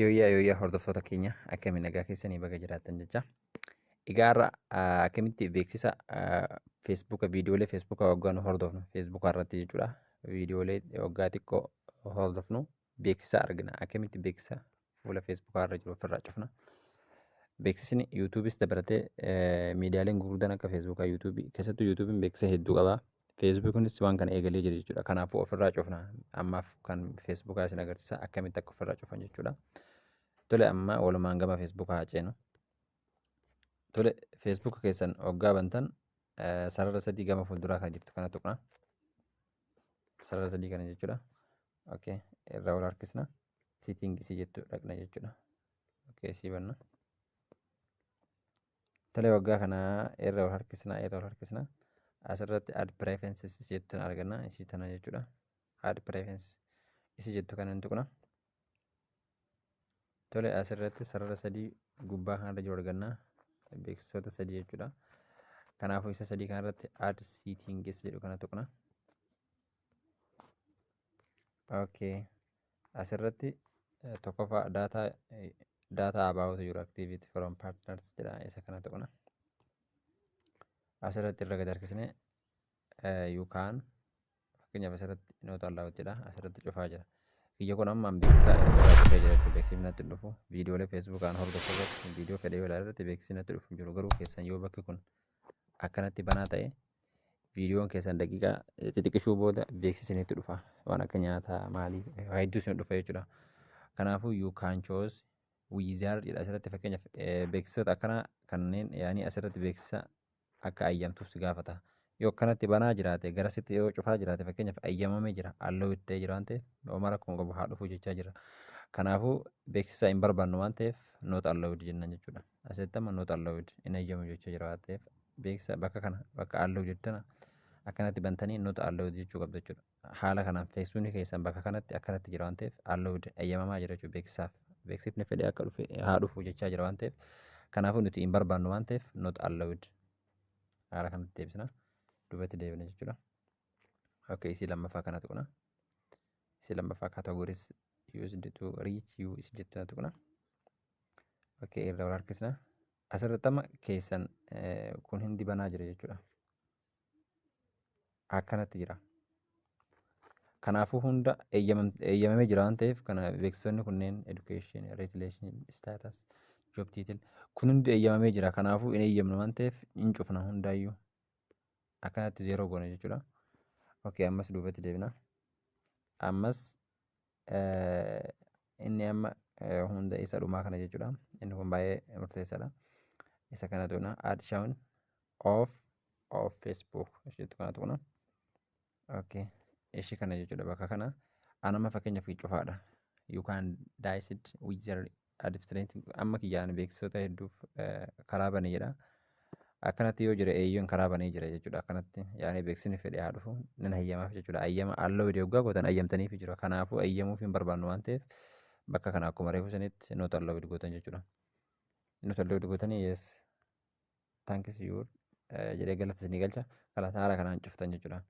Yooyyaa yooyyaa, hordoftoota keenya, akkami nagaa keessanii? Baga jiraattan jecha. Egaa har'a akkamitti beeksisa Feesbuuka, viidiyoolee Feesbuuka waggaa nu hordofnu Feesbuuka irratti jechuudha. Viidiyoolee waggaa xiqqoo hordofnu beeksisa argina. Akkamitti beeksisa fuula Feesbuukaa irra jiru ofirraa cufna? Beeksisni Yuutuubis dabalatee miidiyaaleen gurguddaan akka Feesbuukaa, Yuutuubii, keessattuu Yuutuubiin beeksisa hedduu qaba. Feesbuukinis waan kana eegalee jira jechuudha. Kanaafuu ofirraa cufna. Ammaaf kan Feesbuukaa isin agarsiisa, akkamitti akka ofirraa cufan jechuudha. Tole, amma walumaan gama Feesbuukaa haa ceenu. Tole, Feesbuuka keessan hoggaa bantan sarara sadii gama fuulduraa kan jirtu kana tuqna. Sarara sadii kana jechuudha. Okay, irraa wal harkisna. Setting isii jettu dhaqna jechuudha. Okay, isii banna. Tole, waggaa kana irra wal harkisna, irra wal harkisna. Asirratti add preferences jettu arganna, isii tana jechuudha. Add preference isii jettu kana hin tuqna. Tole, asirratti sarara sadii gubbaa kanarra jiru arganna. Beeksisoota sadii jechuudha. Kanaafuu isa sadii kanarratti add settings jedhu kana tuqna. Okay. Asirratti tokkoffaa data about your activity from partners jedha, isa kana tuqna. Asirratti irra gad harkisnee you can, fakkeenyaaf asirratti not allowed jedha, asirratti cufaa jira. Kiyya kun amma beeksisa irraa cufee jira jechuudha. Beeksifni natti dhufu viidiyoolee Feesbuukaan hordofu irratti, viidiyoo fedhee yoo ilaalu irratti beeksisni natti dhufu hin jiru. Garuu keessan yoo bakki kun akkanatti banaa ta'e, viidiyoon keessan daqiiqaa xixiqqishuu booda beeksisni itti dhufa. Waan akka nyaataa maalii hedduu isin dhufa jechuudha. Kanaafuu you can choose wizard jedha asirratti. Fakkeenyaaf beeksisoota akkanaa kanneen yaanii asirratti beeksisa akka ayyamtuuf si gaafata. Yoo akkanatti banaa jiraate, garasitti yoo cufaa jiraate, fakkeenyaaf ayyamamee jira, halluu itti jira waan ta'eef, homaa rakkoo hin qabu, haa dhufu jechaa jira. Kanaafuu beeksisa hin barbaannu waan ta'eef not allowed jennan jechuudha. Asitti amma not allowed, hin ayyamu jechaa jira waan ta'eef, beeksisa bakka kana, bakka allowed jettana akkanatti bantanii not allowed jechuu qabdu jechuudha. Haala kanaan Feesbuukni keessan bakka kanatti akkanatti jira waan ta'eef, allowed, ayyamamaa jira jechuudha beeksisaaf. Beeksifni fedhee akka dhufe haa dhufu jechaa jira waan ta'eef, kanaafuu nuti hin barbaannu waan ta'eef not allowed haala kanatti deebisna, duubatti deebina jechuudha. Okay, isii lammaffaa kana tuqna. Isii lammaffaa categories used to reach you isii jettu kana tuqna. Okay, irra wal harkisna. Asirratti amma keessan kun hindi banaa jira jechuudha. Akkanatti jira. Kanaafuu hunda eeyyamamee jira waan ta'eef, kana beeksisoonni kunneen education, relation, status, job title kun hundi eeyyamamee jira. Kanaafuu hin eeyyamnu waan ta'eef hin cufna hundaayyuu. Akkanatti zero goona jechuudha. Okay, ammas duubatti deebina. Ammas inni amma hunda isa dhumaa kana jechuudha. Inni kun baay'ee murteessaadha. Isa kana tuqna, ads shown off Facebook isheetu kana tuqna. Okay. Ishii kana jechuudha bakka kana. An amma fakkeenyaaf cufaadha. You can decide whether advertising, amma kiyyaan beeksisoota hedduuf karaa bane jedha. Akkanatti yoo jira, eeyyoon karaa banee jira jechuudha. Akkanatti yaani beeksisni fedhe haa dhufu nan hayyamaaf jechuudha. Ayyama allowed yoggaa gootan ayyamtaniif jira. Kanaafuu ayyamuuf hin barbaannu waan ta'eef, bakka kana akkuma reefu sanitti not allowed gootan jechuudha. Not allowed gootanii, yes, thanks your jedhee galata isinii galcha. Galata haala kanaan cuftan jechuudha.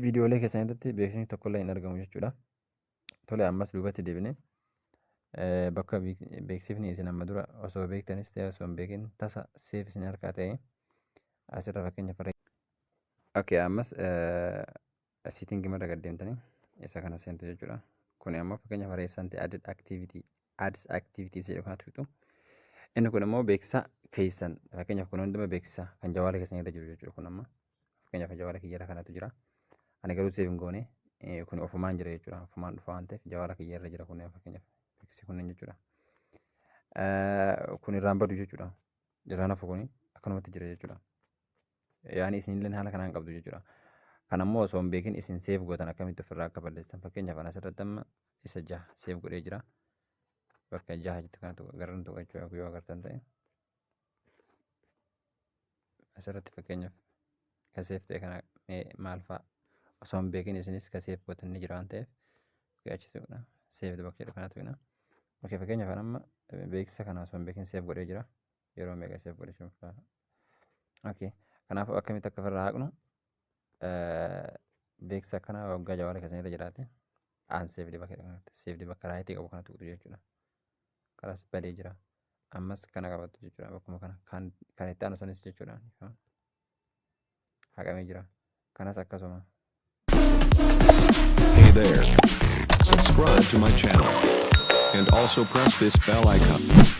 Viidiyoolee keessan irratti beeksisni tokkollee hin argamu jechuudha. Tole, ammas duubatti deebinee bakka beeksifni isin amma dura osoo beektanis ta'e osoo hin beekin tasa save isin harkaa ta'e asirra fakkeenya farra. Okay, ammas setting marra gad deemtanii isa kana seentu jechuudha. Kuni ammoo fakkeenya recent added activity, ads activities jedhu kanatti fixu. Inni kun immoo beeksisa keessan, fakkeenyaaf kun hunduma beeksisa kan jawaala keessan irra jiru jechuudha. Kun amma fakkeenyaaf jawaala kiyyarra kanatu jira. Ani garuu save hin goone, kun ofumaan jira jechuudha. Ofumaan dhufa waan ta'eef jawaala kiyya irra jira kun, fakkeenyaaf beeksisi kunneen jechuudha. Kun irraan badu jechuudha. Irraan hafu, kuni akkanumatti jira jechuudha. Yaani isinillee haala kanaan qabdu jechuudha. Kan ammoo osoo hin beekin isin save gootan akkamitti ofirraa akka balleessitan, fakkeenyaaf ana asirratti amma isa jaha save godhee jira. Bakka jaha jettu kanatu gara tuqa jechuudha yoo agartan ta'e. Asirratti fakkeenyaaf kan save ta'e kana maal fa'a osoo hin beekin isinis kan save gootan ni jira waan ta'eef, achi tuqna, save bakka jedhu kanatu tuqna. Okay, fakkeenyaaf an amma beeksisa kana osoo hin beekin save godhee jira. Yeroo meeqa save godhee jiru. Okay, kanaafuu akkamitti akka ofirraa haqnu, beeksisa akkanaa waggaa jawaala keessan irra jiraate Unsaved bakka kanatti saved bakka right qabu kana tuqxu jechuudha. Kanas badee jira. Ammas kana qabattu jechuudha. Bakkuma kana kan itti aanu sanis jechuudha. Haqamee jira. Kanas akkasuma. Hey there. Subscribe to my channel. And also press this bell icon.